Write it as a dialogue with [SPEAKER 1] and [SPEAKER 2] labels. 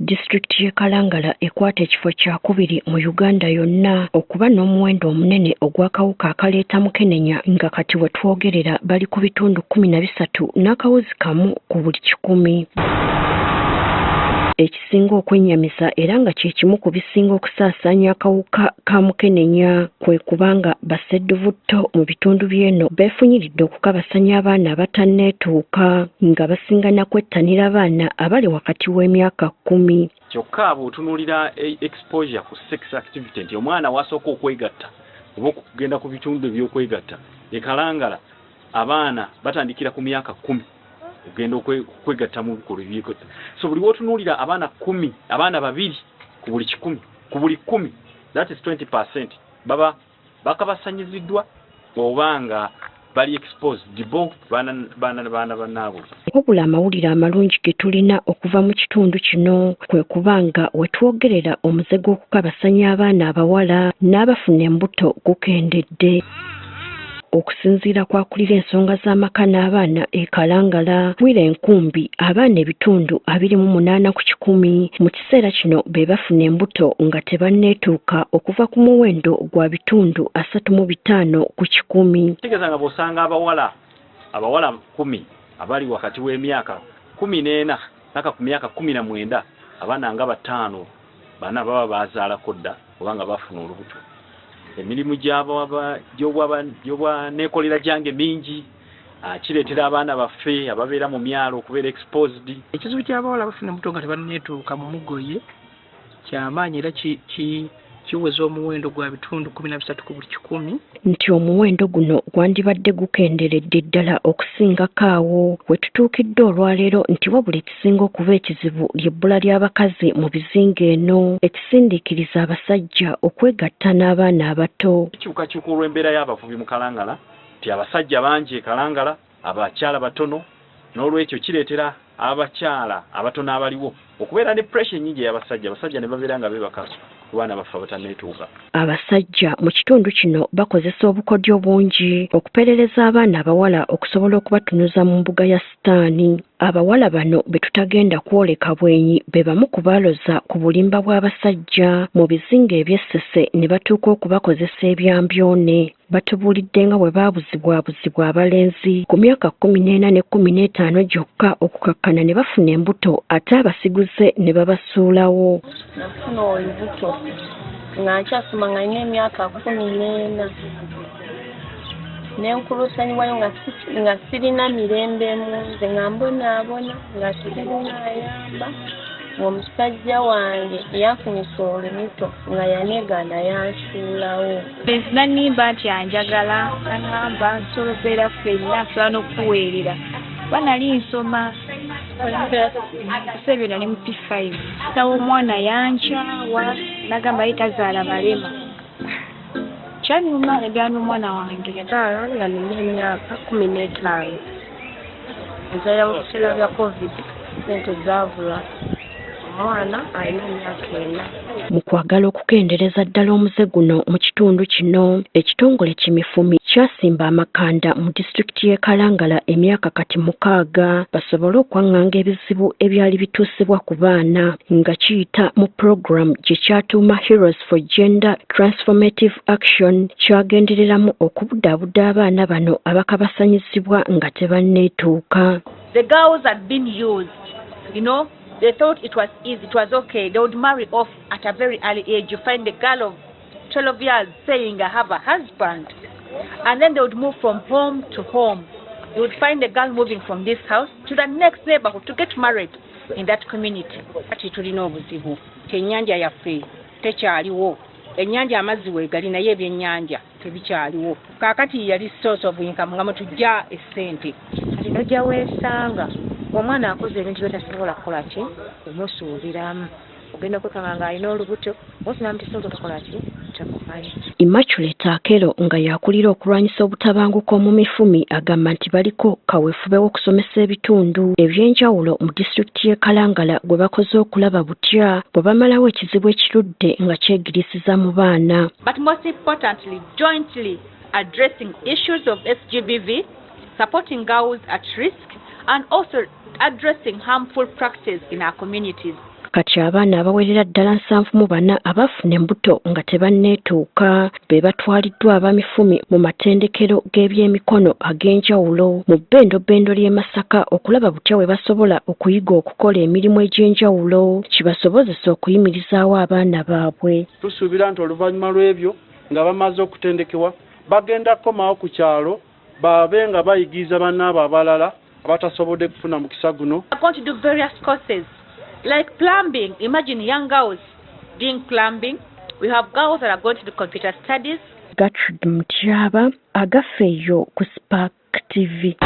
[SPEAKER 1] Disitulikiti y'e Kalangala ekwata ekifo kyakubiri mu Uganda yonna okuba n'omuwendo omunene ogw'akawuka akaleeta mukenenya, nga kati we twogerera bali ku bitundu 13.1 ku buli 100. Ekisinga okwennyamiza era nga kye kimu ku bisinga okusaasaanya akawuka ka mukenenya kwe kubanga bassedduvutto mu bitundu by'eno beefunyiridde okukabasanya abaana abatanneetuuka, nga basinga na kwettanira abaana abali wakati w'emyaka 10.
[SPEAKER 2] Kyokka bw'otunuulira exposure ku sex activity, nti omwana wasooka okwegatta oba okugenda ku bitundu ebyokwegatta, e Kalangala abaana batandikira ku myaka 10 okugenda okwegatta mu bikolwa ebyegatta. So buli w'otunuulira abaana 10, abaana 2 ku buli 100, ku buli 10, that is 20%, baba bakabasanyiziddwa oba nga bali exposed bo baana bannaabwe.
[SPEAKER 1] Wabula amawulire amalungi ge tulina okuva mu kitundu kino kwe kuba nga we twogerera omuze gw'okukabasanya abaana abawala n'abafuna embuto gukendedde. Okusinziira kw'akulira ensonga z'amaka n'abaana e Kalangala, Wira Enkumbi, abaana ebitundu 28 ku 100 mu kiseera kino be bafuna embuto nga tebanneetuuka, okuva ku muwendo gwa bitundu 35 ku 100.
[SPEAKER 2] Kitegeeza nga bw'osanga abawala 10 abali wakati w'emyaka 14 paka ku myaka 19, abaana nga 5, 4 baba bazaalako dda oba nga bafuna olubuto. Emirimu gy'obwa neekolera gyange mingi, kireetera abaana baffe ababeera mu myalo okubeera exposed.
[SPEAKER 3] Ekizibu ky'abawala bafuna embuto nga tebanneetuuka mu mugoye kyamaanyi era kiweza omuwendo gwa bitundu 13 ku buli 100.
[SPEAKER 1] Nti omuwendo guno gwandibadde gukenderedde ddala okusingako awo we tutuukidde olwaleero, nti wabula ekisinga okuba ekizibu ly'ebbula ly'abakazi mu bizinga eno, ekisindiikiriza abasajja okwegatta n'abaana abato.
[SPEAKER 2] Kikyukakyuka olw'embeera y'abavubi mu Kalangala, nti abasajja bangi e Kalangala, abakyala batono. N'olwekyo kireetera abakyala abatono abaliwo okubeera ne pressure ennyingi ey'abasajja, abasajja ne babeera nga beebaka ku baana baffe abatanneetuuka.
[SPEAKER 1] Abasajja mu kitundu kino bakozesa obukodyo bungi okuperereza abaana abawala okusobola okubatunuza mu mbuga ya sitaani. Abawala bano be tutagenda kwoleka bwenyi be bamu ku baaloza ku bulimba bw'abasajja mu bizinga eby'Essese ne batuuka okubakozesa ebyambyone. Batubuulidde nga bwe baabuzibwabuzibwa abalenzi ku myaka 14 ne 15 gyokka, okukakkana ne bafuna embuto, ate abasiguze ne babasuulawo.
[SPEAKER 4] Nafuna olubuto nga nkyasoma, nga nina emyaka 14, nenkulusanyibwayo nga sirina mirembe mu nze, nga mbonaabona, nga sirina ayamba, ng'omusajja wange yanfunyisa olubuto nga yanegaana, yansuulawo.
[SPEAKER 5] Nze nannimba nti anjagala, aŋŋamba nsobola okubeera ffenna, nsobola n'okukuweerera, kuba nali nsoma. Ebiseera ebyo nali mu P5. Tawo omwana yankyawa, nagamba ye tazaala balema. Kyannuma nebeera n'omwana wange.
[SPEAKER 4] Nazaala nga nina emyaka 15. Nzaala mu biseera bya COVID, sente zaabula. Omwana alina emyaka 4.
[SPEAKER 1] Mu kwagala okukendeereza ddala omuze guno mu kitundu kino, ekitongole Kimifumi kyasimba amakanda mu disitulikiti y'e Kalangala emyaka kati 6, basobole okwaŋŋanga ebizibu ebyali bituusibwa ku baana, nga kiyita mu pulogulaamu gye kyatuuma Heroes for Gender Transformative Action. Kyagendereramu okubudaabuda abaana bano abakabasanyizibwa nga tebanneetuuka.
[SPEAKER 6] The girls had been used. They thought it was easy, it was okay. They would marry off at a very early age. You find a girl of 12 years saying, "I have a husband." And then they would move from home to home. You would find a girl moving from this house to the next neighborhood to get married in that community.
[SPEAKER 7] Kati tulina obuzibu ti ennyanja yaffe tekyaliwo. Ennyanja amazzi weegali, naye ebyennyanja tebikyaliwo. Kaakati yali source of income nga mwe tujja essente.
[SPEAKER 8] Kati nojja weesanga omwana akoze ebintu by'otasobola kukola ki kumusuubiramu, ogenda okwekanga ng'alina olubuto osinamutisa tokola ki takumanyi.
[SPEAKER 1] Immaculate Akelo, nga yakulira okulwanyisa obutabanguko mu Mifumi, agamba nti baliko kaweefube w'okusomesa ebitundu ebyenjawulo mu disitulikiti y'e Kalangala gwe bakoze okulaba butya bwe bamalawo ekizibu ekirudde nga kyegirisiza mu baana.
[SPEAKER 6] But most importantly, jointly addressing issues of SGBV, supporting girls at risk, and also addressing harmful practices in our communities.
[SPEAKER 1] Kati abaana abawerera ddala 74 abaafuna embuto nga tebanneetuuka be batwaliddwa abamifumi mu matendekero g'ebyemikono ag'enjawulo mu bbendobendo ly'e Masaka okulaba butya bwe basobola okuyiga okukola emirimu egy'enjawulo kibasobozesa okuyimirizaawo abaana baabwe.
[SPEAKER 9] Tusuubira nti oluvannyuma lw'ebyo nga bamaze okutendekebwa, bagenda kukomawo ku kyalo babe nga bayigiriza bannaabwe abalala abatasobodde kufuna mukisa guno.
[SPEAKER 6] Are going to do various courses like plumbing. Imagine young girls doing plumbing. We have girls that are going to do computer studies.
[SPEAKER 1] Gertrude Mutyaba, Agafeeyo ku Spark TV.